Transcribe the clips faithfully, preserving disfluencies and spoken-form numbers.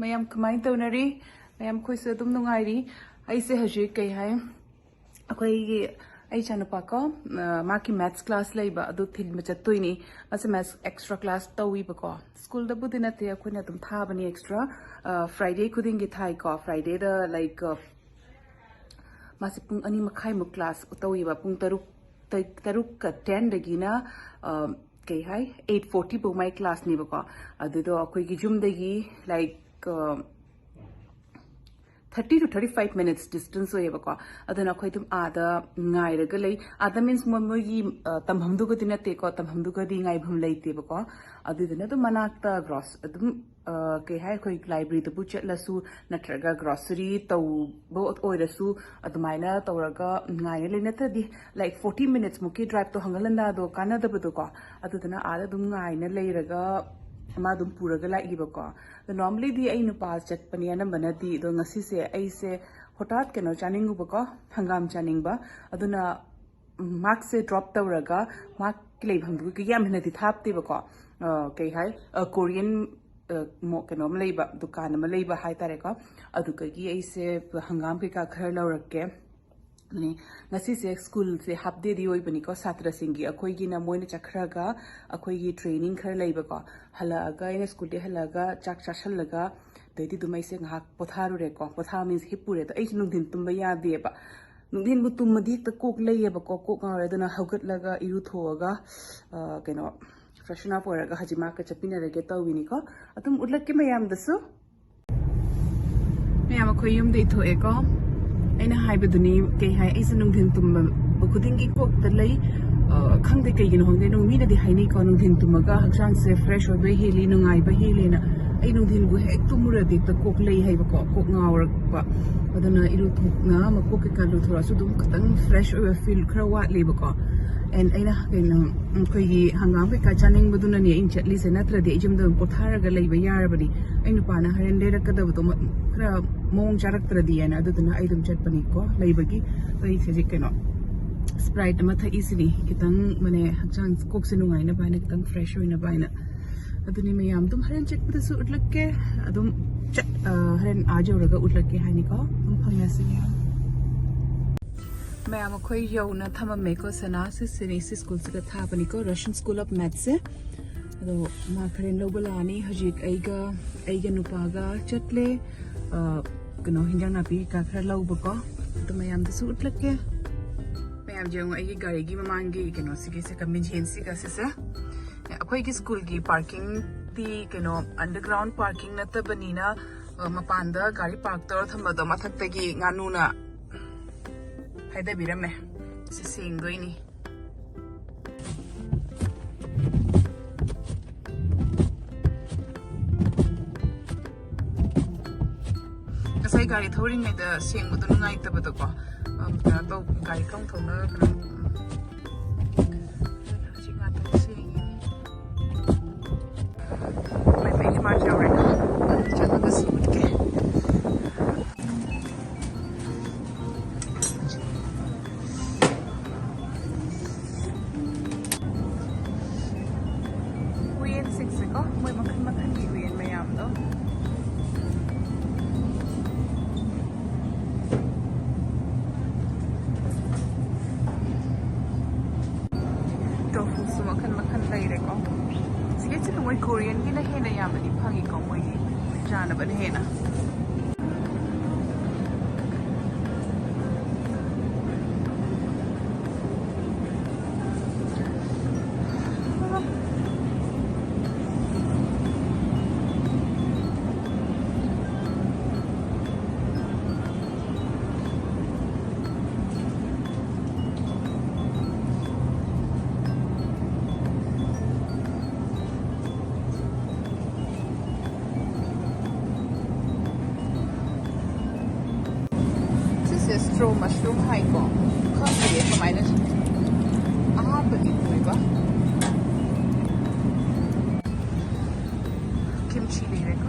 ꯃꯌꯥꯝ ꯀꯃꯥꯏꯅ ꯇꯧꯅꯔꯤ? ꯃꯌꯥꯝ ꯑꯩꯈꯣꯏꯁꯨ ꯑꯗꯨꯝ ꯅꯨꯡꯉꯥꯏꯔꯤ꯫ ꯑꯩꯁꯦ ꯍꯧꯖꯤꯛ ꯀꯩ ꯍꯥꯏ, ꯑꯩꯈꯣꯏꯒꯤ ꯑꯩ ꯏꯆꯥꯅꯨꯄꯥ ꯀꯣ, ꯑ, ꯃꯥꯒꯤ maths class ꯂꯩꯕ ꯑꯗꯨ ꯊꯤꯟꯕ ꯆꯠꯇꯣꯏꯅꯤ꯫ ꯃꯥꯁꯦ maths extra class ꯇꯧꯋꯤꯕꯀꯣ꯫ ꯁ꯭ꯀꯨꯜꯗꯕꯨꯗꯤ ꯅꯠꯇꯦ, ꯑꯩꯈꯣꯏꯅ ꯑꯗꯨꯝ ꯊꯥꯕꯅꯤ extra꯫ ꯑ, Friday ꯈꯨꯗꯤꯡꯒꯤ ꯊꯥꯏꯀꯣ꯫ Fridayꯗ, like, ꯑ, ꯃꯥꯁꯦ ꯄꯨꯡ ꯑꯅꯤ ꯃꯈꯥꯏꯃꯨꯛ class ꯇꯧꯋꯦꯕ꯫ ꯄꯨꯡ ꯇꯔꯨꯛ, ꯇꯔꯨꯛꯀ tenꯗꯒꯤꯅ, ꯑ, ꯀꯩ ꯍꯥꯏ, eight forty ꯐꯥꯎ ꯃꯥꯏ classꯅꯦꯕꯀꯣ꯫ ꯑꯗꯨꯗꯣ ꯑꯩꯈꯣꯏꯒꯤ ꯌꯨꯝꯗꯒꯤ, like, ꯑ, thirty to thirty five minutes distance ꯑꯣꯏꯌꯦꯕꯀꯣ꯫ ꯑꯗꯨꯅ ꯑꯩꯈꯣꯏ ꯑꯗꯨꯝ ꯑꯥꯗ ꯉꯥꯏꯔꯒ ꯂꯩ꯫ ꯑꯥꯗ means ꯃꯣꯏ, ꯃꯣꯏꯒꯤ, ꯑ, ꯇꯝꯐꯝꯗꯨꯒꯗꯤ ꯅꯠꯇꯦꯀꯣ, ꯇꯝꯐꯝꯗꯨꯒꯗꯤ ꯉꯥꯏꯐꯝ ꯂꯩꯇꯦꯕꯀꯣ꯫ ꯑꯗꯨꯗꯨꯅ ꯑꯗꯨꯝ ꯃꯅꯥꯛꯇ gross-, ꯑꯗꯨꯝ, ꯑ, ꯀꯩ ꯍꯥꯏ, ꯑꯩꯈꯣꯏ libraryꯗꯕꯨ ꯆꯠꯂꯁꯨ ꯅꯠꯇ꯭ꯔꯒ grocery ꯇꯧꯕ ꯑꯣꯏꯔꯁꯨ ꯑꯗꯨꯃꯥꯏꯅ ꯇꯧꯔꯒ ꯉꯥꯏꯔ ꯂꯩ꯫ ꯅꯠꯇ꯭ꯔꯗꯤ, like, forty minutes ꯃꯨꯛꯀꯤ driveꯇꯣ ꯍꯪꯒꯠ ꯍꯟꯗꯥꯗꯣ ꯀꯥꯟꯅꯗꯕꯗꯣꯀꯣ꯫ ꯑꯗꯨꯗꯨꯅ ꯑꯥꯗ ꯑꯗꯨꯝ ꯉꯥꯏꯅ ꯂꯩꯔꯒ ꯃꯥ ꯑꯗꯨꯝ ꯄꯨꯔꯒ ꯂꯥꯛꯏꯕꯀꯣ꯫ ꯑꯗꯣ normallyꯗꯤ ꯑꯩ ꯅꯨꯄꯥ ꯆꯠꯄꯅꯤ ꯑꯅꯝꯕꯅꯗꯤ, ꯑꯗꯣ ꯉꯁꯤꯁꯦ ꯑꯩꯁꯦ ꯍꯣꯇꯥꯠ ꯀꯩꯅꯣ ꯆꯥꯅꯤꯡꯉꯨꯕꯀꯣ, ꯍꯪꯒꯥꯝ ꯆꯥꯅꯤꯡꯕ꯫ ꯑꯗꯨꯅ, ꯎꯝ, ꯃꯥꯛꯁꯦ drop ꯇꯧꯔꯒ ꯃꯥꯛꯀꯤ ꯂꯩꯐꯝꯗꯨꯒꯤ ꯌꯥꯝ ꯍꯦꯟꯅꯗꯤ ꯊꯥꯞꯇꯦꯕꯀꯣ꯫ ꯑ, ꯀꯩ ꯍꯥꯏ, ꯑ, Korean, ꯑ, ꯃꯣ-, ꯀꯩꯅꯣ ꯑꯃ ꯂꯩꯕ, ꯗꯨꯀꯥꯟ ꯑꯃ ꯂꯩꯕ ꯍꯥꯏꯇꯥꯔꯦꯀꯣ꯫ ꯑꯗꯨꯗꯒꯤ ꯑꯩꯁꯦ ꯍꯪꯒꯥꯝ ꯀꯩꯀꯥ ꯈꯔ ꯂꯧꯔꯛꯀꯦ꯫ ꯑꯗꯨꯅꯦ, ꯉꯁꯤꯁꯦ ꯁ꯭ꯀꯨꯜꯁꯦ half dayꯗꯤ ꯑꯣꯏꯕꯅꯤꯀꯣ, ꯁꯥꯇ꯭ꯔꯁꯤꯡꯒꯤ꯫ ꯑꯩꯈꯣꯏꯒꯤꯅ ꯃꯣꯏꯅ ꯆꯠꯈ꯭ꯔꯒ ꯑꯩꯈꯣꯏꯒꯤ training ꯈꯔ ꯂꯩꯕꯀꯣ꯫ ꯍꯜꯂꯛꯑꯒ, ꯑꯩꯅ ꯁ꯭ꯀꯨꯜꯗꯒꯤ ꯍꯜꯂꯛꯑꯒ ꯆꯥꯛ ꯆꯥꯁꯜꯂꯒ ꯑꯗꯩꯗꯤ ꯑꯗꯨꯝ ꯑꯩꯁꯦ ꯉꯥꯏꯍꯥꯛ ꯄꯣꯊꯥꯔꯨꯔꯦꯀꯣ꯫ ꯄꯣꯊꯥ means ꯍꯤꯞꯄꯨꯔꯦ꯫ ꯑꯗꯣ ꯑꯩꯁꯦ ꯅꯨꯡꯊꯤꯟ ꯇꯨꯝꯕ ꯌꯥꯗꯦꯕ꯫ ꯅꯨꯡꯊꯤꯟꯕꯨ ꯇꯨꯝꯃꯗꯤ ꯍꯦꯛꯇ ꯀꯣꯛ ꯂꯩꯌꯦꯕꯀꯣ, ꯀꯣꯛ ꯉꯥꯎꯔꯦ꯫ ꯑꯗꯨꯅ ꯍꯧꯒꯠꯂꯒ ꯏꯔꯨꯊꯣꯛꯑꯒ, ꯑ, ꯀꯩꯅꯣ, freshen up ꯑꯣꯏꯔꯒ ꯍꯧꯖꯤꯛ ꯃꯥꯒ ꯆꯠꯃꯤꯟꯅꯔꯒꯦ ꯇꯧꯕꯤꯅꯤꯀꯣ꯫ ꯑꯗꯨꯝ ꯎꯠꯂꯛꯀꯦ ꯃꯌꯥꯝꯗꯁꯨ꯫ ꯃꯌꯥꯝ ꯑꯩꯈꯣꯏ ꯌꯨꯝꯗꯩ ꯊꯣꯛꯑꯦꯀꯣ꯫ ꯑꯩꯅ ꯍꯥꯏꯕꯗꯨꯅꯤ, ꯀꯩ ꯍꯥꯏ, ꯑꯩꯁꯦ ꯅꯨꯡꯊꯤꯟ ꯇꯨꯝꯕ ꯈꯨꯗꯤꯡꯒꯤ ꯀꯣꯛꯇ ꯂꯩ꯫ ꯑ, ꯈꯪꯗꯦ ꯀꯩꯒꯤꯅꯣ ꯈꯪꯗꯦ, ꯅꯨꯡ-, ꯃꯤꯅꯗꯤ ꯍꯥꯏꯅꯩꯀꯣ, ꯅꯨꯡꯊꯤꯟ ꯇꯨꯝꯃꯒ ꯍꯛꯆꯥꯡꯁꯦ fresh ꯑꯣꯏꯕ ꯍꯦꯜꯂꯤ, ꯅꯨꯡꯉꯥꯏꯕ ꯍꯦꯜꯂꯦꯅ꯫ ꯑꯩ ꯅꯨꯡꯊꯤꯟꯕꯨ ꯍꯦꯛ ꯇꯨꯝꯃꯨꯔꯗꯤ ꯍꯦꯛꯇ ꯀꯣꯛ ꯂꯩ ꯍꯥꯏꯕꯀꯣ, ꯀꯣꯛ ꯉꯥꯎꯔꯛꯄ꯫ ꯑꯗꯨꯅ ꯏꯔꯨꯊꯣꯛꯅ ꯃꯀꯣꯛ ꯀꯩꯀꯥ ꯂꯨꯊꯣꯔꯛꯑꯁꯨ ꯑꯗꯨꯝ ꯈꯤꯇꯪ fresh ꯑꯣꯏꯕ feel ꯈꯔ ꯋꯥꯠꯂꯦꯕꯀꯣ꯫ And ꯑꯩꯅ ꯀꯩꯅꯣ, ꯑꯩꯈꯣꯏꯒꯤ ꯍꯪꯒꯥꯝ ꯀꯩꯀꯥ ꯆꯥꯅꯤꯡꯕꯗꯨꯅꯅꯦ ꯑꯩꯅ ꯆꯠꯂꯤꯁꯦ, ꯅꯠꯇ꯭ꯔꯗꯤ ꯑꯩ ꯌꯨꯝꯗ ꯑꯗꯨꯝ ꯄꯣꯊꯥꯔꯒ ꯂꯩꯕ ꯌꯥꯔꯕꯅꯤ꯫ ꯑꯩ ꯅꯨꯄꯥꯅ ꯍꯣꯔꯦꯟ ꯂꯩꯔꯛꯀꯗꯕꯗꯣ ꯃ-, ꯈꯔ ꯃꯑꯣꯡ ꯆꯥꯔꯛꯇ꯭ꯔꯗꯤ ꯍꯥꯏꯅ, ꯑꯗꯨꯗꯨꯅ ꯑꯩ ꯑꯗꯨꯝ ꯆꯠꯄꯅꯤꯀꯣ ꯂꯩꯕꯒꯤ꯫ ꯑꯗꯣ ꯑꯩꯁꯦ ꯍꯧꯖꯤꯛ ꯀꯩꯅꯣ, Sprite ꯑꯃ ꯊꯛꯏꯁꯤꯅꯤ, ꯈꯤꯇꯪ ꯃꯅꯦ ꯍꯛꯆꯥꯡ ꯀꯣꯛꯁꯦ ꯅꯨꯡꯉꯥꯏꯅꯕ ꯍꯥꯏꯅ, ꯈꯤꯇꯪ fresh ꯑꯣꯏꯅꯕ ꯍꯥꯏꯅ꯫ ꯑꯗꯨꯅꯤ ꯃꯌꯥꯝ, ꯑꯗꯨꯝ ꯍꯣꯔꯦꯟ ꯆꯠꯄꯗꯁꯨ ꯎꯠꯂꯛꯀꯦ꯫ ꯑꯗꯨꯝ ꯆꯠ ꯑ, ꯍꯣꯔꯦꯟ ꯑꯥ ꯌꯧꯔꯒ ꯎꯠꯂꯛꯀꯦ ꯍꯥꯏꯅꯤꯀꯣ꯫ ꯑꯗꯨꯝ ꯐꯪꯅꯁꯤ꯫ ꯃꯌꯥꯝ ꯑꯩꯈꯣꯏ ꯌꯧꯅ ꯊꯝꯃꯝꯃꯦꯀꯣ꯫ ꯁꯅꯥ ꯁꯤꯁꯤꯅꯤ, ꯁꯤ ꯁ꯭ꯀꯨꯜꯁꯤꯒ ꯊꯥꯕꯅꯤꯀꯣ, Russian School of Mathsꯁꯦ꯫ ꯑꯗꯣ ꯃꯥ ꯈꯔ ꯂꯧꯕ ꯂꯥꯛꯑꯅꯤ꯫ ꯍꯧꯖꯤꯛ ꯑꯩꯒ ꯑꯩꯒ ꯅꯨꯄꯥꯒ ꯆꯠꯂꯦ꯫ ꯑ, ꯀꯩꯅꯣ, ꯍꯤꯟꯖꯥꯡ ꯅꯥꯄꯤ ꯀꯩꯀꯥ ꯈꯔ ꯂꯧꯕꯀꯣ꯫ ꯑꯗꯨ ꯃꯌꯥꯝꯗꯁꯨ ꯎꯠꯂꯛꯀꯦ꯫ ꯃꯌꯥꯝ ꯌꯦꯡꯉꯣ, ꯑꯩꯒꯤ ꯒꯥꯔꯤꯒꯤ ꯃꯃꯥꯡꯒꯤ ꯀꯩꯅꯣꯁꯤꯒꯤ ꯁꯦ, ꯀꯝꯕꯤꯟꯁꯦꯟꯁꯤꯒ ꯁꯤꯁꯦ꯫ ꯑꯩꯈꯣꯏꯒꯤ ꯁ꯭ꯀꯨꯜꯒꯤ ꯄꯥꯔꯀꯤꯡꯗꯤ ꯀꯩꯅꯣ, underground parking ꯅꯠꯇꯕꯅꯤꯅ, ꯑ, ꯃꯄꯥꯟꯗ ꯒꯥꯔꯤ ꯄꯥꯔꯛ ꯇꯧꯔ ꯊꯝꯕꯗꯣ ꯃꯊꯛꯇꯒꯤ ꯉꯥꯅꯨꯅ ꯍꯥꯏꯗꯕꯤꯔꯝꯃꯦ꯫ ꯁꯤ ꯁꯦꯡꯗꯣꯏꯅꯤ꯫ ꯉꯁꯥꯏ ꯒꯥꯔꯤ ꯊꯧꯔꯤꯉꯩꯗ ꯁꯦꯡꯕꯗꯣ ꯅꯨꯡꯉꯥꯏꯇꯕꯗꯣꯀꯣ꯫ ꯑꯝ, ꯀꯩꯅꯣ ꯇꯧ-, ꯒꯥꯔꯤ ꯀꯔꯝ ꯊꯧꯅ ꯀꯩꯅꯣ, ꯎꯝ, ꯍꯧꯖꯤꯛ ꯉꯥꯛꯇꯪ ꯁꯦꯡꯉꯤ꯫ ꯃꯥꯏ ꯃꯥꯏ ꯏꯃꯥ ꯌꯧꯔꯦ꯫ ꯆꯠꯂꯒ ꯁꯤ ꯎꯠꯀꯦ꯫ ꯎꯌꯦꯟꯁꯤꯡꯁꯦꯀꯣ, ꯃꯣꯏ ꯃꯈꯜ ꯃꯈꯜꯒꯤ ꯎꯌꯦꯟ ꯃꯌꯥꯝꯗꯣ꯫ ꯇꯣꯐꯨꯁꯨ ꯃꯈꯜ ꯃꯈꯜ ꯂꯩꯔꯦꯀꯣ꯫ ꯁꯤꯒꯤꯁꯤꯅ ꯃꯣꯏ ꯀꯣꯔꯤꯌꯟꯒꯤꯅ ꯍꯦꯟꯅ ꯌꯥꯝꯅꯗꯤ ꯐꯪꯉꯤꯀꯣ, ꯃꯣꯏꯒꯤ ꯆꯥꯅꯕꯅ ꯍꯦꯟꯅ꯫ ꯁꯤꯁꯦ straw mushroom ꯍꯥꯏꯀꯣ꯫ ꯈꯪꯗꯦ ꯀꯃꯥꯏꯅ, ꯑꯍꯥꯟꯕꯗꯤ ꯑꯣꯏꯕ꯫ Kimchi ꯂꯩꯔꯦꯀꯣ꯫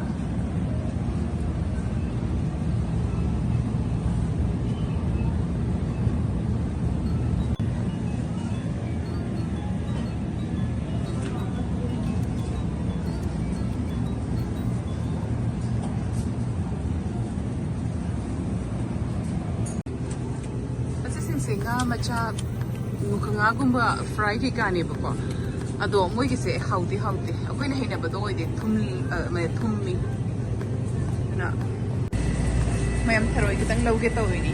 ꯉꯥ ꯃꯆꯥ, ꯃꯨꯀ ꯉꯥꯒꯨꯝꯕ ꯐ꯭ꯔꯥꯏ ꯀꯩꯀꯥꯅꯦꯕꯀꯣ꯫ ꯑꯗꯣ ꯃꯣꯏꯒꯤꯁꯦ ꯍꯥꯎꯗꯤ ꯍꯥꯎꯗꯦ, ꯑꯩꯈꯣꯏꯅ ꯍꯩꯅꯕꯗꯣ ꯑꯣꯏꯗꯦ, ꯊꯨꯝ, ꯑ, ꯃ-, ꯊꯨꯝꯃꯤ꯫ ꯑꯗꯨꯅ ꯃꯌꯥꯝ ꯊꯔꯣꯏ ꯈꯤꯇꯪ ꯂꯧꯒꯦ ꯇꯧꯔꯤꯅꯤ꯫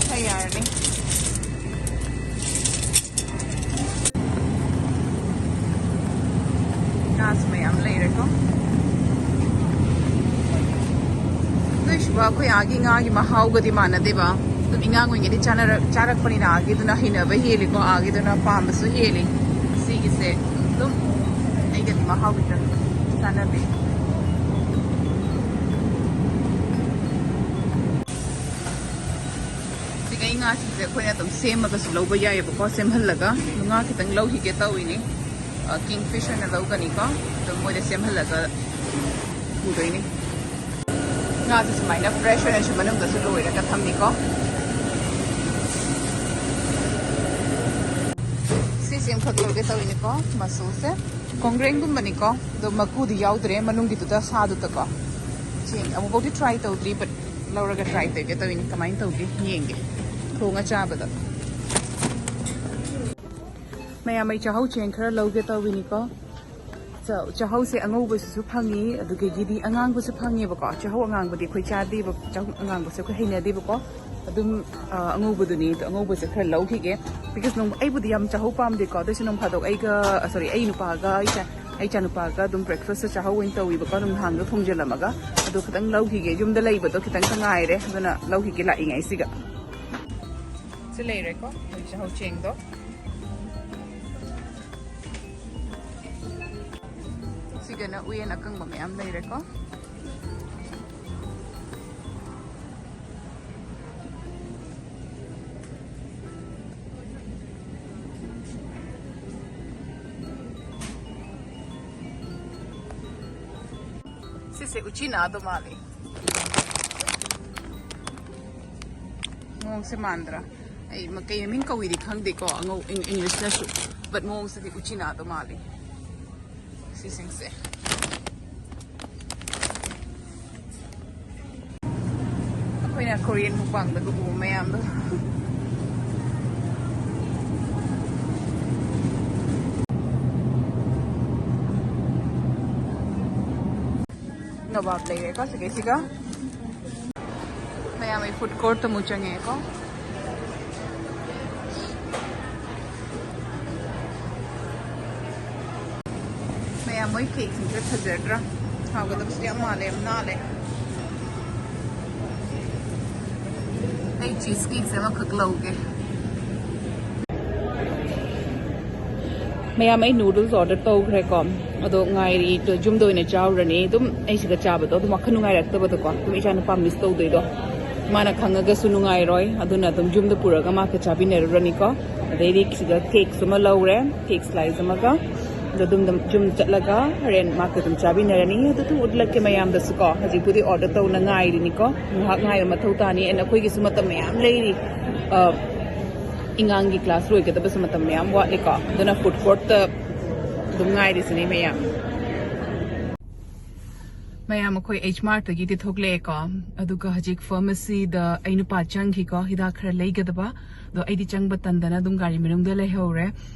ꯍꯣꯏ, ꯌꯥꯔꯅꯤ꯫ ꯉꯥꯁꯨ ꯃꯌꯥꯝ ꯂꯩꯔꯦꯀꯣ꯫ ꯑꯗꯨꯏꯁꯨꯕ ꯑꯩꯈꯣꯏ ꯑꯥꯒꯤ ꯉꯥꯒꯤ ꯃꯍꯥꯎꯒꯗꯤ ꯃꯥꯟꯅꯗꯦꯕ꯫ ꯑꯗꯨꯝ ꯑꯉꯥꯡ ꯑꯣꯏꯔꯤꯉꯩꯗꯒꯤ ꯆꯥꯅꯔꯛ-, ꯆꯥꯔꯛꯄꯅꯤꯅ ꯑꯥꯒꯤꯗꯨꯅ ꯍꯩꯅꯕ ꯍꯦꯜꯂꯤꯀꯣ, ꯑꯥꯒꯤꯗꯨꯅ ꯄꯥꯝꯕꯁꯨ ꯍꯦꯜꯂꯤ꯫ ꯁꯤꯒꯤꯁꯦ ꯑꯗꯨꯝ ꯑꯩꯒꯗꯤ ꯃꯍꯥꯎ ꯈꯤꯇꯪ ꯆꯥꯟꯅꯗꯦ꯫ ꯁꯤꯒ ꯑꯩ ꯉꯥꯁꯤꯡꯁꯦ ꯑꯩꯈꯣꯏꯅ ꯑꯗꯨꯝ ꯁꯦꯝꯃꯒꯁꯨ ꯂꯧꯕ ꯌꯥꯏꯑꯕꯀꯣ, ꯁꯦꯝꯍꯜꯂꯒ꯫ ꯑꯗꯨ ꯉꯥ ꯈꯤꯇꯪ ꯂꯧꯈꯤꯒꯦ ꯇꯧꯔꯤꯅꯤ꯫ ꯑ, ꯀꯤꯡ ꯐꯤꯁ ꯑꯣꯏꯅ ꯂꯧꯒꯅꯤꯀꯣ꯫ ꯑꯗꯨꯝ ꯃꯣꯏꯗ ꯁꯦꯝꯍꯜꯂꯒ ꯄꯨꯗꯣꯏꯅꯤ꯫ ꯉꯥꯁꯦ ꯁꯨꯃꯥꯏꯅ ꯐ꯭ꯔꯦꯁ ꯑꯣꯏꯅꯁꯨ ꯃꯅꯨꯡꯗꯁꯨ ꯂꯣꯏꯔꯒ ꯊꯝꯃꯤꯀꯣ꯫ ꯁꯤꯁꯦ ꯑꯃꯈꯛ ꯂꯧꯒꯦ ꯇꯧꯔꯤꯅꯤꯀꯣ, ꯃꯁꯜꯁꯦ꯫ ꯀꯣꯡꯒ꯭ꯔꯦꯡꯒꯨꯝꯕꯅꯤꯀꯣ, ꯑꯗꯣ ꯃꯀꯨꯗꯤ ꯌꯥꯎꯗ꯭ꯔꯦ ꯃꯅꯨꯡꯒꯤꯗꯨꯗ, ꯁꯥꯗꯨꯗꯀꯣ꯫ ꯁꯤ ꯑꯃꯨꯛꯐꯥꯎꯗꯤ ꯇ꯭ꯔꯥꯏ ꯇꯧꯗ꯭ꯔꯤ, but ꯂꯧꯔꯒ ꯇ꯭ꯔꯥꯏ ꯇꯧꯒꯦ ꯇꯧꯔꯤꯅꯤ, ꯀꯃꯥꯏꯅ ꯇꯧꯒꯦ ꯌꯦꯡꯒꯦ ꯊꯣꯡꯉ ꯆꯥꯕꯗ꯫ ꯃꯌꯥꯝ, ꯑꯩ ꯆꯥꯛꯍꯧ ꯆꯦꯡ ꯈꯔ ꯂꯧꯒꯦ ꯇꯧꯔꯤꯅꯤꯀꯣ꯫ ꯆ-, ꯆꯥꯛꯍꯧꯁꯦ ꯑꯉꯧꯕꯁꯤꯁꯨ ꯐꯪꯉꯤ, ꯑꯗꯨꯗꯒꯤꯗꯤ ꯑꯉꯥꯡꯕꯁꯨ ꯐꯪꯉꯦꯕꯀꯣ꯫ ꯆꯥꯛꯍꯧ ꯑꯉꯥꯡꯕꯗꯤ ꯑꯩꯈꯣꯏ ꯆꯥꯗꯦꯕ, ꯆꯥꯛꯍꯧ ꯑꯉꯥꯡꯕꯁꯦ ꯑꯩꯈꯣꯏ ꯍꯩꯅꯗꯦꯕꯀꯣ꯫ ꯑꯗꯨꯝ, ꯑ, ꯑꯉꯧꯕꯗꯨꯅꯤ, ꯑꯗꯣ ꯑꯉꯧꯕꯁꯦ ꯈꯔ ꯂꯧꯈꯤꯒꯦ꯫ Because ꯅꯣꯡ-, ꯑꯩꯕꯨꯗꯤ ꯌꯥꯝ ꯆꯥꯛꯍꯧ ꯄꯥꯝꯗꯦꯀꯣ, ꯑꯗꯨꯏꯁꯨ ꯅꯣꯡ ꯐꯥꯗꯣꯛ ꯑꯩꯒ, ꯑ, sorry, ꯑꯩ ꯅꯨꯄꯥꯒ, ꯑꯩ ꯏꯆꯥ-, ꯑꯩ ꯏꯆꯥꯅꯨꯄꯥꯒ ꯑꯗꯨꯝ breakfast ꯆꯥꯛꯍꯧ ꯑꯣꯏꯅ ꯇꯧꯋꯤꯕꯀꯣ, ꯅꯨꯡꯗꯥꯡꯗ ꯊꯣꯡꯖꯤꯜꯂꯝꯃꯒ꯫ ꯑꯗꯣ ꯈꯤꯇꯪ ꯂꯧꯈꯤꯒꯦ, ꯌꯨꯝꯗ ꯂꯩꯕꯗꯣ ꯈꯤꯇꯪ ꯈꯛ ꯉꯥꯏꯔꯦ, ꯑꯗꯨꯅ ꯂꯧꯈꯤꯒꯦ ꯂꯥꯛꯏꯉꯩꯁꯤꯒ꯫ ꯁꯤ ꯂꯩꯔꯦꯀꯣ, ꯑꯩꯈꯣꯏ ꯆꯥꯛꯍꯧ ꯆꯦꯡꯗꯣ꯫ ꯁꯤꯒꯅ ꯎꯌꯦꯟ ꯑꯀꯪꯕ ꯃꯌꯥꯝ ꯂꯩꯔꯦꯀꯣ꯫ ꯁꯤꯁꯦ ꯎꯆꯤꯅꯥꯗꯣ ꯃꯥꯜꯂꯦ꯫ ꯃꯑꯣꯡꯁꯦ ꯃꯥꯟꯗ꯭ꯔꯥ? ꯑꯩ ꯃ- ꯀꯩ ꯃꯃꯤꯡ ꯀꯧꯏꯗꯤ ꯈꯪꯗꯦꯀꯣ, ꯑꯉꯧ ꯏꯪ- ꯏꯪꯂꯤꯁꯅꯁꯨ, but ꯃꯑꯣꯡꯁꯤꯗꯤ ꯎꯆꯤꯅꯥꯗꯣ ꯃꯥꯜꯂꯤ ꯁꯤꯁꯤꯡꯁꯦ꯫ ꯑꯩꯈꯣꯏꯅ ꯀꯣꯔꯤꯌꯟ ꯃꯨꯛꯕꯥꯡꯗꯒ ꯎꯕ ꯃꯌꯥꯝꯗꯣ꯫ ꯅꯣꯕꯥꯞ ꯂꯩꯔꯦꯀꯣ ꯁꯤꯒꯩꯁꯤꯒ꯫ ꯃꯌꯥꯝ ꯑꯩ ꯐꯨꯗ ꯀꯣꯔꯠꯇ ꯑꯃꯨꯛ ꯆꯪꯉꯛꯑꯦꯀꯣ꯫ ꯃꯌꯥꯝ ꯃꯣꯏ ꯀꯦꯛꯁꯤꯡꯁꯦ ꯐꯖꯗ꯭ꯔꯥ? ꯍꯥꯎꯒꯗꯕꯁꯨ ꯌꯥꯝ ꯃꯥꯜꯂꯦ, ꯌꯥꯝ ꯅꯥꯜꯂꯦ꯫ ꯑꯩ ꯆꯤꯁ ꯀꯦꯛꯁꯦ ꯑꯃꯈꯛ ꯂꯧꯒꯦ꯫ ꯃꯌꯥꯝ ꯑꯩ ꯅꯨꯗꯜꯁ ꯑꯣꯔꯗꯔ ꯇꯧꯈ꯭ꯔꯦꯀꯣ꯫ ꯑꯗꯣ ꯉꯥꯏꯔꯤ, ꯑꯗꯣ ꯌꯨꯝꯗ ꯑꯣꯏꯅ ꯆꯥꯔꯨꯔꯅꯤ꯫ ꯑꯗꯨꯝ ꯑꯩ ꯁꯤꯗ ꯆꯥꯕꯗꯣ ꯑꯗꯨꯝ ꯋꯥꯈꯜ ꯅꯨꯡꯉꯥꯏꯔꯛꯇꯕꯗꯣꯀꯣ꯫ ꯑꯗꯨꯝ ꯏꯆꯥ ꯅꯨꯄꯥ ꯃꯤꯁ ꯇꯧꯗꯣꯏꯗꯣ꯫ ꯃꯥꯅ ꯈꯪꯉꯒꯁꯨ ꯅꯨꯡꯉꯥꯏꯔꯣꯏ꯫ ꯑꯗꯨꯅ ꯑꯗꯨꯝ ꯌꯨꯝꯗ ꯄꯨꯔꯒ ꯃꯥꯒ ꯆꯥꯕꯤꯟꯅꯔꯨꯔꯅꯤꯀꯣ꯫ ꯑꯗꯩꯗꯤ ꯁꯤꯗ ꯀꯦꯛꯁ ꯑꯃ ꯂꯧꯔꯦ, ꯀꯦꯛ ꯁ꯭ꯂꯥꯏꯁ ꯑꯃꯒ꯫ ꯑꯗꯣ ꯑꯗꯨꯝ ꯌꯨꯝ ꯆꯠꯂꯒ ꯍꯣꯔꯦꯟ ꯃꯥꯒ ꯑꯗꯨꯝ ꯆꯥꯕꯤꯟꯅꯔꯅꯤ꯫ ꯑꯗꯨ ꯑꯗꯨꯝ ꯎꯠꯂꯛꯀꯦ ꯃꯌꯥꯝꯗꯁꯨꯀꯣ꯫ ꯍꯧꯖꯤꯛꯄꯨꯗꯤ ꯑꯣꯔꯗꯔ ꯇꯧꯅ ꯉꯥꯏꯔꯤꯅꯤꯀꯣ꯫ ꯉꯥꯏꯍꯥꯛ ꯉꯥꯏꯕ ꯃꯊꯧ ꯇꯥꯅꯤ꯫ ꯑꯦꯟ ꯑꯩꯈꯣꯏꯒꯤꯁꯨ ꯃꯇꯝ ꯃꯌꯥꯝ ꯂꯩꯔꯤ꯫ ꯑ, ꯑꯉꯥꯡꯒꯤ ꯀ꯭ꯂꯥꯁ ꯂꯣꯏꯒꯗꯕꯁꯨ ꯃꯇꯝ ꯃꯌꯥꯝ ꯋꯥꯠꯂꯤꯀꯣ꯫ ꯑꯗꯨꯅ ꯐꯨꯗ ꯀꯣꯔꯠꯇ ꯑꯗꯨꯝ ꯉꯥꯏꯔꯤꯁꯤꯅꯦ ꯃꯌꯥꯝ꯫ ꯃꯌꯥꯝ ꯑꯩꯈꯣꯏ ꯑꯩꯆ ꯃꯥꯔꯠꯇꯒꯤꯗꯤ ꯊꯣꯛꯂꯛꯑꯦꯀꯣ꯫ ꯑꯗꯨꯒ ꯍꯧꯖꯤꯛ ꯐꯥꯔꯃꯥꯁꯤꯗ ꯑꯩ ꯅꯨꯄꯥ ꯆꯪꯈꯤꯀꯣ, ꯍꯤꯗꯥꯛ ꯈꯔ ꯂꯩꯒꯗꯕ꯫ ꯑꯗꯣ ꯑꯩꯗꯤ ꯆꯪꯕ ꯇꯟꯗꯅ ꯑꯗꯨꯝ ꯒꯥꯔꯤ ꯃꯅꯨꯡꯗ ꯂꯩꯍꯧꯔꯦ꯫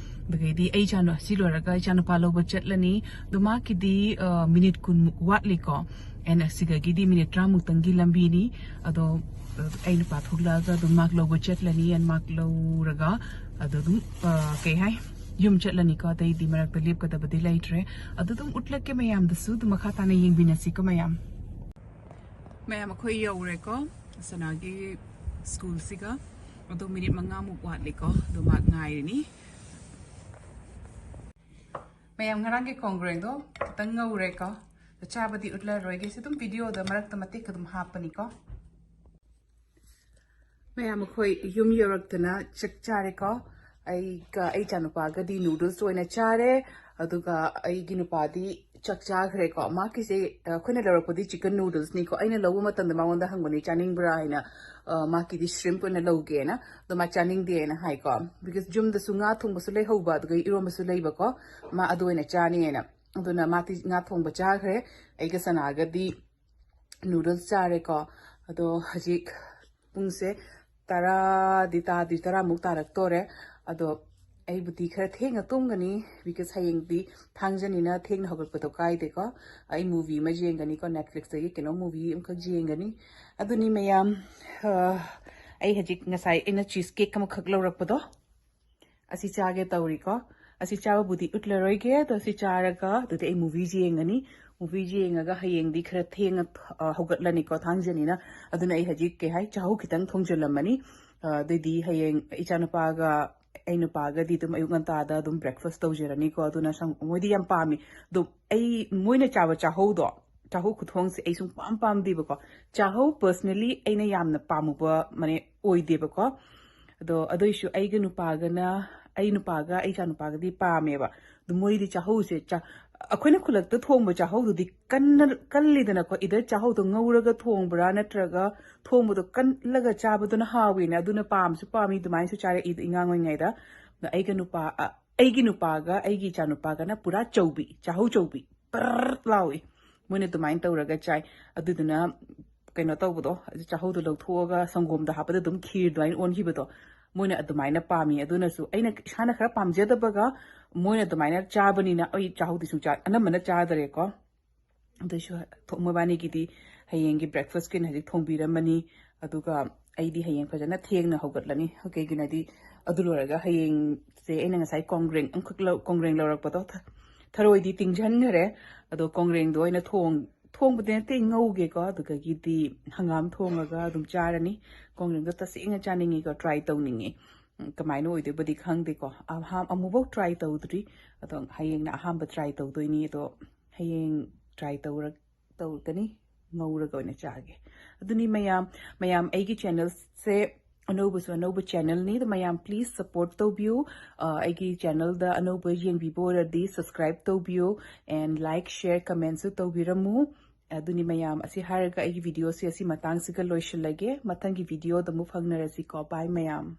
ꯑꯗꯒꯤꯗꯤ ꯑꯩ ꯏꯆꯥꯅꯨ-, ꯁꯤ ꯂꯣꯏꯔꯒ ꯏꯆꯥꯅꯨꯄꯥ ꯂꯧꯕ ꯆꯠꯂꯅꯤ꯫ ꯑꯗꯣ ꯃꯥꯒꯤꯗꯤ, ꯑ, ꯃꯤꯅꯤꯠ ꯀꯨꯟꯃꯨꯛ ꯋꯥꯠꯂꯤꯀꯣ꯫ And ꯑꯁꯤꯗꯒꯤꯗꯤ minute ꯇꯔꯥꯃꯨꯛꯇꯪꯒꯤ ꯂꯝꯕꯤꯅꯤ꯫ ꯑꯗꯣ, ꯑ, ꯑꯩ ꯅꯨꯄꯥ ꯊꯣꯛꯂꯛꯑꯒ ꯑꯗꯨꯝ ꯃꯥꯛ ꯂꯧꯕ ꯆꯠꯂꯅꯤ꯫ ꯑꯦꯟ ꯃꯥꯛ ꯂꯧꯔꯒ ꯑꯗꯣ ꯑꯗꯨꯝ, ꯑ, ꯀꯩ ꯍꯥꯏ, ꯌꯨꯝ ꯆꯠꯂꯅꯤꯀꯣ꯫ ꯑꯇꯩꯗꯤ ꯃꯔꯛꯇ ꯂꯦꯞꯀꯗꯕꯗꯤ ꯂꯩꯇ꯭ꯔꯦ꯫ ꯑꯗꯨ ꯑꯗꯨꯝ ꯎꯠꯂꯛꯀꯦ ꯃꯌꯥꯝꯗꯁꯨ꯫ ꯑꯗꯨꯝ ꯃꯈꯥ ꯇꯥꯅ ꯌꯦꯡꯕꯤꯅꯁꯤꯀꯣ ꯃꯌꯥꯝ꯫ ꯃꯌꯥꯝ ꯑꯩꯈꯣꯏ ꯌꯧꯔꯦꯀꯣ ꯁꯅꯥꯒꯤ ꯁ꯭ꯀꯨꯜꯁꯤꯒ꯫ ꯑꯗꯣ ꯃꯤꯅꯤꯠ ꯃꯉꯥꯃꯨꯛ ꯋꯥꯠꯂꯤꯀꯣ꯫ ꯑꯗꯣ ꯃꯥꯛ ꯉꯥꯏꯔꯤꯅꯤ꯫ ꯃꯌꯥꯝ ꯉꯔꯥꯡꯒꯤ ꯀꯣꯡꯒ꯭ꯔꯦꯡꯗꯣ ꯈꯤꯇꯪ ꯉꯧꯔꯦꯀꯣ꯫ ꯑꯗꯣ ꯆꯥꯕꯗꯤ ꯎꯠꯂꯔꯣꯏꯒꯦ꯫ ꯁꯤ ꯑꯗꯨꯝ ꯚꯤꯗꯤꯑꯣꯗ ꯃꯔꯛꯇ ꯃꯇꯦꯛ ꯑꯗꯨꯝ ꯍꯥꯞꯄꯅꯤꯀꯣ꯫ ꯃꯌꯥꯝ ꯑꯩꯈꯣꯏ ꯌꯨꯝ ꯌꯧꯔꯛꯇꯅ ꯆꯥꯛ ꯆꯥꯔꯦꯀꯣ꯫ ꯑꯩꯒ ꯑꯩ ꯏꯆꯥꯅꯨꯄꯥꯒꯗꯤ ꯅꯨꯗꯜꯁ ꯑꯣꯏꯅ ꯆꯥꯔꯦ꯫ ꯑꯗꯨꯒ ꯑꯩꯒꯤ ꯅꯨꯄꯥꯗꯤ ꯆꯥꯛ ꯆꯥꯈ꯭ꯔꯦꯀꯣ꯫ ꯃꯥꯒꯤꯁꯦ, ꯑ, ꯑꯩꯈꯣꯏꯅ ꯂꯧꯔꯛꯄꯗꯤ chicken noodles ꯅꯤꯀꯣ꯫ ꯑꯩꯅ ꯂꯧꯕ ꯃꯇꯝꯗ ꯃꯉꯣꯟꯗ ꯍꯪꯕꯅꯤ, "ꯆꯥꯅꯤꯡꯕ꯭ꯔꯥ?" ꯍꯥꯏꯅ꯫ ꯑ, ꯃꯥꯒꯤꯗꯤ shrimp ꯑꯣꯏꯅ ꯂꯧꯒꯦꯅ꯫ ꯑꯗꯣ ꯃꯥ ꯆꯥꯅꯤꯡꯗꯦꯅ ꯍꯥꯏꯀꯣ, because ꯌꯨꯝꯗꯁꯨ ꯉꯥ ꯊꯣꯡꯕꯁꯨ ꯂꯩꯍꯧꯕ, ꯑꯗꯨꯒ ꯏꯔꯣꯝꯕꯁꯨ ꯂꯩꯕꯀꯣ꯫ ꯃꯥ ꯑꯗꯨ ꯑꯣꯏꯅ ꯆꯥꯅꯤꯅ꯫ ꯑꯗꯨꯅ ꯃꯥꯗꯤ ꯉꯥ ꯊꯣꯡꯕ ꯆꯥꯈ꯭ꯔꯦ꯫ ꯑꯩꯒ ꯁꯅꯥꯒꯗꯤ noodles ꯆꯥꯔꯦꯀꯣ꯫ ꯑꯗꯣ ꯍꯧꯖꯤꯛ ꯄꯨꯡꯁꯦ ꯇꯔꯥꯗꯤ ꯇꯥꯗ꯭ꯔꯤ, ꯇꯔꯥꯃꯨꯛ ꯇꯥꯔꯛꯇꯣꯔꯦ꯫ ꯑꯗꯣ ꯑꯩꯕꯨꯗꯤ ꯈꯔ ꯊꯦꯡꯅ ꯇꯨꯝꯒꯅꯤ, because ꯍꯌꯦꯡꯗꯤ ꯊꯥꯡꯖꯅꯤꯅ ꯊꯦꯡꯅ ꯍꯧꯒꯠꯄꯗꯣ ꯀꯥꯏꯗꯦꯀꯣ꯫ ꯑꯩ movie ꯑꯃ ꯌꯦꯡꯒꯅꯤꯀꯣ, Netflix ꯇꯒꯤ ꯀꯩꯅꯣ movie ꯑꯃꯈꯛ ꯌꯦꯡꯒꯅꯤ꯫ ꯑꯗꯨꯅꯤ ꯃꯌꯥꯝ, ꯑ, ꯑꯩ ꯍꯧꯖꯤꯛ ꯉꯁꯥꯏ ꯑꯩꯅ cheese cake ꯑꯃꯈꯛ ꯂꯧꯔꯛꯄꯗꯣ, ꯑꯁꯤ ꯆꯥꯒꯦ ꯇꯧꯔꯤꯀꯣ꯫ ꯑꯁꯤ ꯆꯥꯕꯕꯨꯗꯤ ꯎꯠꯂꯔꯣꯏꯒꯦ, ꯑꯗꯣ ꯑꯁꯤ ꯆꯥꯔꯒ ꯑꯗꯨꯗꯤ ꯑꯩ movies ꯌꯦꯡꯉꯅꯤ꯫ Movies ꯌꯦꯡꯉꯒ ꯍꯌꯦꯡꯗꯤ ꯈꯔ ꯊꯦꯡꯅ, ꯑ, ꯍꯧꯒꯠꯂꯅꯤꯀꯣ, ꯊꯥꯡꯖꯅꯤꯅ꯫ ꯑꯗꯨꯅ ꯑꯩ ꯍꯧꯖꯤꯛ ꯀꯩ ꯍꯥꯏ, ꯆꯥꯍꯧ ꯈꯤꯇꯪ ꯊꯣꯡꯖꯤꯜꯂꯝꯃꯅꯤ꯫ ꯑ, ꯑꯗꯨꯏꯗꯤ ꯍꯌꯦꯡ ꯏꯆꯥꯅꯨꯄꯥꯒ ꯑꯩ ꯅꯨꯄꯥꯒꯗꯤ ꯑꯗꯨꯝ ꯑꯌꯨꯛ ꯉꯟꯇꯥꯗ ꯑꯗꯨꯝ breakfast ꯇꯧꯖꯔꯅꯤꯀꯣ꯫ ꯑꯗꯨꯅ ꯁꯪ-, ꯃꯣꯏꯗꯤ ꯌꯥꯝ ꯄꯥꯝꯃꯤ꯫ ꯑꯗꯣ ꯑꯩ, ꯃꯣꯏꯅ ꯆꯥꯕ ꯆꯥꯍꯧꯗꯣ, ꯆꯥꯍꯧ ꯈꯨꯊꯣꯡꯁꯦ ꯑꯩ ꯁꯨꯡ ꯄꯥꯝ ꯄꯥꯝꯗꯦꯕꯀꯣ꯫ ꯆꯥꯍꯧ personally ꯑꯩꯅ ꯌꯥꯝꯅ ꯄꯥꯝꯃꯨꯕ ꯃꯅꯦ ꯑꯣꯏꯗꯦꯕꯀꯣ꯫ ꯑꯗꯣ ꯑꯗꯨꯏꯁꯨ ꯑꯩꯒ ꯅꯨꯄꯥꯒꯅ, ꯑꯩ ꯅꯨꯄꯥꯒ ꯑꯩ ꯏꯆꯥ ꯅꯨꯄꯥꯒꯗꯤ ꯄꯥꯝꯃꯦꯕ꯫ ꯑꯗꯨ ꯃꯣꯏꯗꯤ ꯆꯥꯍꯧꯁꯦ ꯆꯥ-, ꯑꯩꯈꯣꯏꯅ ꯈꯨꯜꯂꯛꯇ ꯊꯣꯡꯕ ꯆꯥꯍꯧꯗꯨꯗꯤ ꯀꯟꯅ, ꯀꯜꯂꯤꯗꯅꯀꯣ꯫ Either ꯆꯥꯍꯧꯗꯣ ꯉꯧꯔꯒ ꯊꯣꯡꯕ꯭ꯔꯥ, ꯅꯠꯇ꯭ꯔꯒ ꯊꯣꯡꯕꯗꯣ ꯀꯜꯂꯒ ꯆꯥꯕꯗꯨꯅ ꯍꯥꯎꯋꯤꯅꯦ꯫ ꯑꯗꯨꯅ ꯄꯥꯝꯁꯨ ꯄꯥꯝꯃꯤ, ꯑꯗꯨꯃꯥꯏꯅꯁꯨ ꯆꯥꯔꯛꯏ ꯑꯉꯥꯡ ꯑꯣꯏꯔꯤꯉꯩꯗ꯫ ꯑꯗꯣ ꯑꯩꯒ ꯅꯨꯄꯥ, ꯑ, ꯑꯩꯒꯤ ꯅꯨꯄꯥꯒ ꯑꯩꯒꯤ ꯏꯆꯥ ꯅꯨꯄꯥꯒꯅ ꯄꯨꯔꯥ ꯆꯧꯕꯤ, ꯆꯥꯍꯧ ꯆꯧꯕꯤ꯫ ꯄꯔꯔ ꯂꯥꯎꯏ꯫ ꯃꯣꯏꯅ ꯑꯗꯨꯃꯥꯏꯅ ꯇꯧꯔꯒ ꯆꯥꯏ꯫ ꯑꯗꯨꯗꯨꯅ ꯀꯩꯅꯣ ꯇꯧꯕꯗꯣ, ꯆꯥꯍꯧꯗꯣ ꯂꯧꯊꯣꯛꯑꯒ ꯁꯪꯒꯣꯝꯗ ꯍꯥꯞꯄꯗ ꯑꯗꯨꯝ ꯈꯤꯔ ꯑꯗꯨꯃꯥꯏꯅ ꯑꯣꯟꯈꯤꯕꯗꯣ, ꯃꯣꯏꯅ ꯑꯗꯨꯃꯥꯏꯅ ꯄꯥꯝꯃꯤ꯫ ꯑꯗꯨꯅꯁꯨ ꯑꯩꯅ ꯏꯁꯥꯅ ꯈꯔ ꯄꯥꯝꯖꯗꯕꯒ ꯃꯣꯏꯅ ꯑꯗꯨꯃꯥꯏꯅ ꯆꯥꯕꯅꯤꯅ ꯑꯩ ꯆꯥꯍꯧꯗꯤ ꯁꯨꯡꯆꯥ, ꯑꯅꯝꯕꯅ ꯆꯥꯗꯔꯦꯀꯣ꯫ ꯑꯗꯨꯏꯁꯨ ꯊꯣ-, ꯃꯣꯏꯕꯥꯅꯤꯒꯤꯗꯤ ꯍꯌꯦꯡꯒꯤ breakfast ꯀꯤ ꯑꯣꯏꯅ ꯍꯧꯖꯤꯛ ꯊꯣꯡꯕꯤꯔꯝꯃꯅꯤ꯫ ꯑꯗꯨꯒ ꯑꯩꯗꯤ ꯍꯌꯦꯡ ꯐꯖꯅ ꯊꯦꯡꯅ ꯍꯧꯒꯠꯂꯅꯤ꯫ ꯀꯩꯒꯤꯅꯣꯗꯤ ꯑꯗꯨ ꯂꯣꯏꯔꯒ ꯍꯌꯦꯡꯁꯦ ꯑꯩꯅ ꯉꯁꯥꯏ ꯀꯣꯡꯒ꯭ꯔꯦꯡ ꯑꯃꯈꯛ ꯂꯧ-, ꯀꯣꯡꯒ꯭ꯔꯦꯡ ꯂꯧꯔꯛꯄꯗꯣ ꯊ-, ꯊꯔꯣꯏꯗꯤ ꯇꯤꯡꯁꯤꯟꯈ꯭ꯔꯦ꯫ ꯑꯗꯣ ꯀꯣꯡꯒ꯭ꯔꯦꯡꯗꯣ ꯑꯣꯏꯅ ꯊꯣꯡ-, ꯊꯣꯡꯕꯗꯤ ꯅꯠꯇꯦ, ꯉꯧꯒꯦꯀꯣ꯫ ꯑꯗꯨꯗꯒꯤꯗꯤ ꯍꯪꯒꯥꯝ ꯊꯣꯡꯉꯒ ꯑꯗꯨꯝ ꯆꯥꯔꯅꯤ꯫ ꯀꯣꯡꯒ꯭ꯔꯦꯡꯗꯣ ꯇꯁꯦꯡꯅ ꯆꯥꯅꯤꯡꯉꯤꯀꯣ, try ꯇꯧꯅꯤꯡꯉꯤ꯫ ꯎꯝ, ꯀꯃꯥꯏꯅ ꯑꯣꯏꯗꯣꯏꯕꯗꯤ ꯈꯪꯗꯦꯀꯣ꯫ ꯑꯍꯥꯝ-, ꯑꯃꯨꯛꯐꯥꯎ try ꯇꯧꯗ꯭ꯔꯤ꯫ ꯑꯗꯣ ꯍꯌꯦꯡꯅ ꯑꯍꯥꯟꯕ try ꯇꯧꯗꯣꯏꯅꯤ꯫ ꯑꯗꯣ ꯍꯌꯦꯡ try ꯇꯧꯔ-, ꯇꯧꯔꯛꯀꯅꯤ꯫ ꯉꯧꯔꯒ ꯑꯣꯏꯅ ꯆꯥꯒꯦ꯫ ꯑꯗꯨꯅꯤ ꯃꯌꯥꯝ, ꯃꯌꯥꯝ ꯑꯩꯒꯤ channel ꯁꯦ ꯑꯅꯧꯕꯁꯨ ꯑꯅꯧꯕ channelꯅꯤ, ꯑꯗꯣ ꯃꯌꯥꯝ please support ꯇꯧꯕꯤꯌꯨ꯫ ꯑ, ꯑꯩꯒꯤ channelꯗ ꯑꯅꯧꯕ ꯌꯦꯡꯕꯤꯕ ꯑꯣꯏꯔꯗꯤ subscribe ꯇꯧꯕꯤꯌꯨ, and like, share, commentꯁꯨ ꯇꯧꯕꯤꯔꯝꯃꯨ꯫ ꯑꯗꯨꯅꯤ ꯃꯌꯥꯝ, ꯑꯁꯤ ꯍꯥꯏꯔꯒ ꯑꯩꯒꯤ videoꯁꯦ ꯑꯁꯤ ꯃꯇꯥꯡꯁꯤꯒ ꯂꯣꯏꯁꯤꯜꯂꯒꯦ꯫ ꯃꯊꯪꯒꯤ videoꯗ ꯑꯃꯨꯛ ꯐꯪꯅꯔꯁꯤꯀꯣ꯫ Bye ꯃꯌꯥꯝ꯫